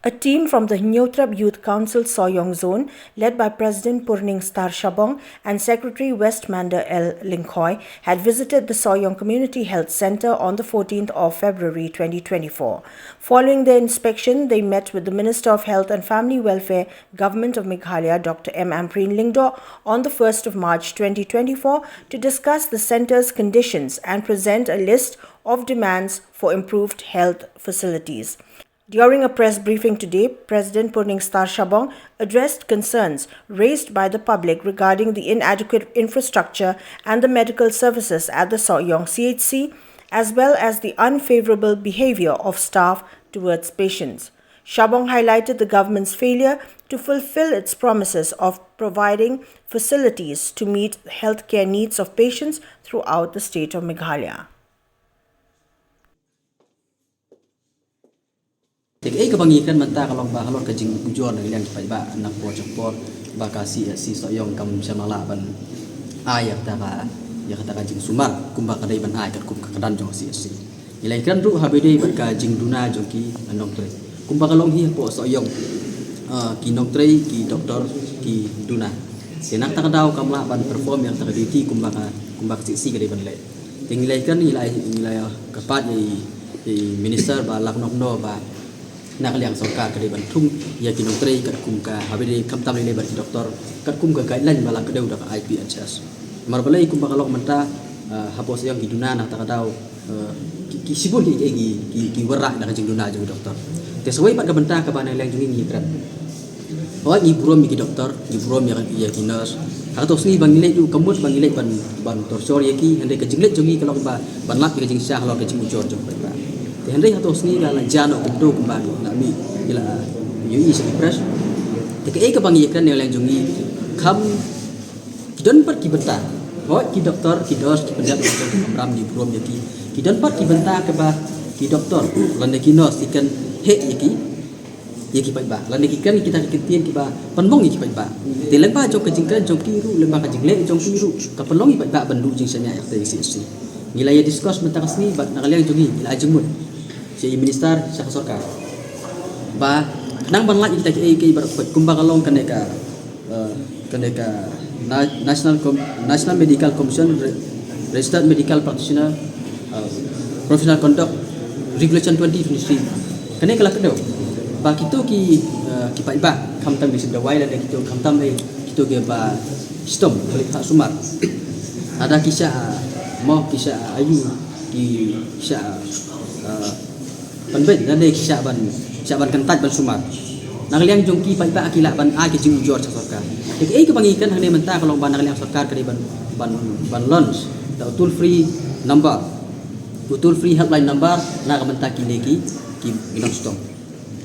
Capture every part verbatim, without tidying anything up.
A team from the Hynñiewtrep Youth Council Sohiong Zone, led by President Purning Star Shabong and Secretary West Mander L Lyngkhoi, had visited the Sohiong Community Health Centre on the fourteenth of February twenty twenty-four. Following their inspection, they met with the Minister of Health and Family Welfare, Government of Meghalaya, Doctor M Ampareen Lyngdoh, on the first of March twenty twenty-four to discuss the centre's conditions and present a list of demands for improved health facilities. During a press briefing today, President Purning Star Shabong addressed concerns raised by the public regarding the inadequate infrastructure and the medical services at the Sohiong C H C, as well as the unfavorable behavior of staff towards patients. Shabong highlighted the government's failure to fulfill its promises of providing facilities to meet healthcare needs of patients throughout the state of Meghalaya. Te kaei kaba ngi kren mynta ka long ba halor ka jingujor na ka liang ki paidbah na ka por sha ka por ba ka C H C Sohiong kam shym la lah ban ai ïa kata ka, ïa kata ka jingsumar kumba ka dei ban ai katkum ka kyrdan jong ka C H C. Ngi la ïakren ruh ha ba ïadei bad ka jingduna jong ki nongtrei. Kumba ka long hi hapoh Sohiong, ah, ki nongtrei, ki doktor, ki duna. Te na kata ka daw kam lah ban perform ïa kata ka duty kumba ka, kumba ka C H C ka dei ban leh. Te ngi la ïakren, ngi la, ngi la kyrpad ïa i, i minister ba lah kumno kumno ba na ka liang sorkar ka dei ban thung ïa ki nongtrei katkum ka, ha ba ïadei khamtam lei lei bad ki doktor katkum ka guideline ba la kdew da ka I P H S. Namar balei? Kumba ka long mynta, ah, hapoh Sohiong ki duna na kata ka daw, ah, ki, ki shibun ki, ki, ki, ki wanrah na ka jingduna jong ki doktor. Te sa wei pat ka bynta kaba na ka liang jong ngi ngi kren. Hooid, ngi burom ïa ki doktor, ngi burom ïa, ïa ki nurse. Ha kato ka sngi ba ngi leit ruh ka mut ba ngi leit ban, ban torture ïa ki, hynrei ka jingleit jong ngi ka long ba ban lap ïa ka jingshisha halor ka jingujor jong ki paidbah. Te hynrei ha kato ka sngi ka la jan noh kumto kumba ngi la mih, ngi la ïohi sha ki press. Te kaei kaba ngi ïakren na ka liang jong ngi, kham ki don pat ki bynta. Hooid, ki doktor, ki nurse, ki pynïap, ki kamram, ngi burom ïa ki. Ki don pat ki bynta kaba ki doktor lane ki nurse ki kren heh ïa ki, ïa ki paidbah, lane ki kren kita ki ktien kiba pynbong ïa ki paidbah. Te lyngba jong ka jingkren jong ki ruh, lyngba ka jingleh jong ki ruh, ka pynlong ïa ki paidbah ban duh jingshaniah ïa kata ka C H C. Ngi la ïa discuss mynta ka sngi bad na ka liang jong ngi ngi la ai jingmut sha i minister, sha ka sorkar ba khnang ban lait ïa kita kiei kiei baroh kumba ka long kane ka, eh, kane ka Na-, National Com-, National Medical Commission, Re-, Registered Medical Practitioner, eh, Professional Conduct Regulation twenty twenty-three. Kane ka la kdew ba kito ki, eh, ki paidbah, khamtam ki seng dawai lane kito, khamtam eh kito kiba shitom, kali ha sumar. Lada ki shah, mo, ki shah aiu, ki shah, eh, pynbeit lane ki shah ban, shah ban kyntait ban sumar. Na ka liang jong ki paidbah ki lah ban ai ka jingujor sha sorkar. Te kaei kaba ngi kren hangne mynta ka long ba na ka liang sorkar ka dei ban, ban, ban launch da u toll free number, u toll free helpline number na ka bynta kine ki, ki nongshitom.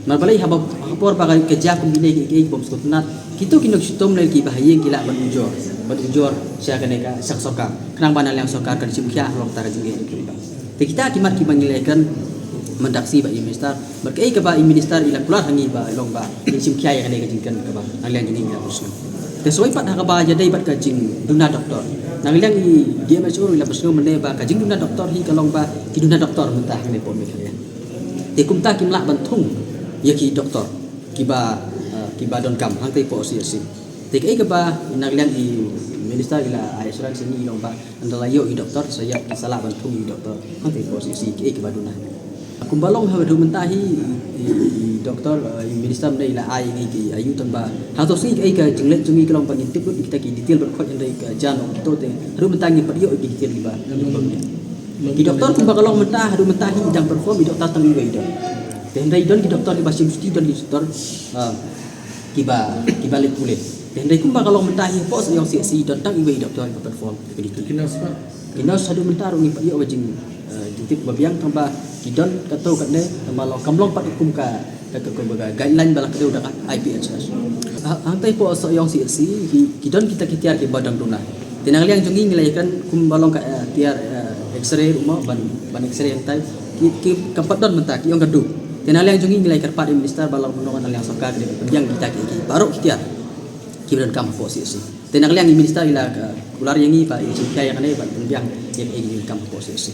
Namar balei? Haba, ha ka por ba ka jia kum kine kiei kiei ki bym sngewtynnat, kito ki nongshitom lane kiba ha ïing ki lah ban ujor, ban ujor sha kane ka, sha ka sorkar. Khnang ba na ka liang sorkar kan shim khia halor kata ka jingeh jong ki paidbah. Te kita ki mat kiba ngi la ïakren mynta ka sngi bad i minister. Bad kaei kaba i minister i la kular ha ngi ba i long ba ngin shim khia ïa kane ka jingkren kaba na ka liang jong ngi ngi la pyrshang. Te sa wei pat ha kaba ïadei bad ka jingduna doktor, na ka liang i D M H O i la pyrshang mynne ba ka jingduna doktor hi ka long ba ki duna doktor mynta hangne hapoh Meghalaya. Te kumta kim lah ban thung ïa ki doktor kiba, eh, kiba donkam hangtei hapoh C H C. Te kaei kaba na ka liang i minister i la ai assurance ïa ngi i long ba ynda la ïoh i doktor sa ïa, sa lah ban thung i doktor hangtei hapoh C H C, kaei kaba duna. Kumba long haduh mynta hi i, i, i doktor, eh, i minister mynne i la ai ïa ngi ki aiu tang ba ha kato ka sngi kaei ka jingleit jong ngi ka long ba ngin tip lut ïa kita ki detail ban khoit hynrei ka jan noh kumto te haduh mynta ngim pat ïoh ïa ki detail kiba, kiba mynne. Ki doktor kumba ka long mynta, haduh mynta hi i dang perform i doktor tang iwei i don. Te hynrei don ki doktor kiba shim shuti, don ki doktor, ah, kiba, kiba leit pule. Te hynrei kumba ka long mynta hi hapoh Sohiong C H C i don tang iwei i doktor iba perform ïa ka duty. Ki nurse pat? Ki nurse haduh mynta ruh ngim pat ïoh ka jing, eh, jingtip ba biang tang ba ki don katto katne tang ba long kam long pat kum ka, ka, ka, ka, ka guideline ba la kdew da ka I P H S. Ha, hangtei hapoh Sohiong C H C ki, ki don kita ki tiar kiba dang duna. Te na ka liang jong ngi ngi la ïakren kumba long ka, eh, tiar, eh, X-ray ruh mo ban, ban X-ray hangtai. Ki, ki kam pat don mynta, ki ong ka duk. Te na ka liang jong ngi ngi la ïakyrpad ïa i minister ba la kumno na ka liang sorkar ka dei ban pynbiang kita ki, ki baroh ki tiar kiba donkam hapoh C H C. Te na ka liang i minister i la, eh, kular ïa ngi ba in shim khia ïa kane ban pynbiang ïa kiei kiei ki donkam hapoh C H C.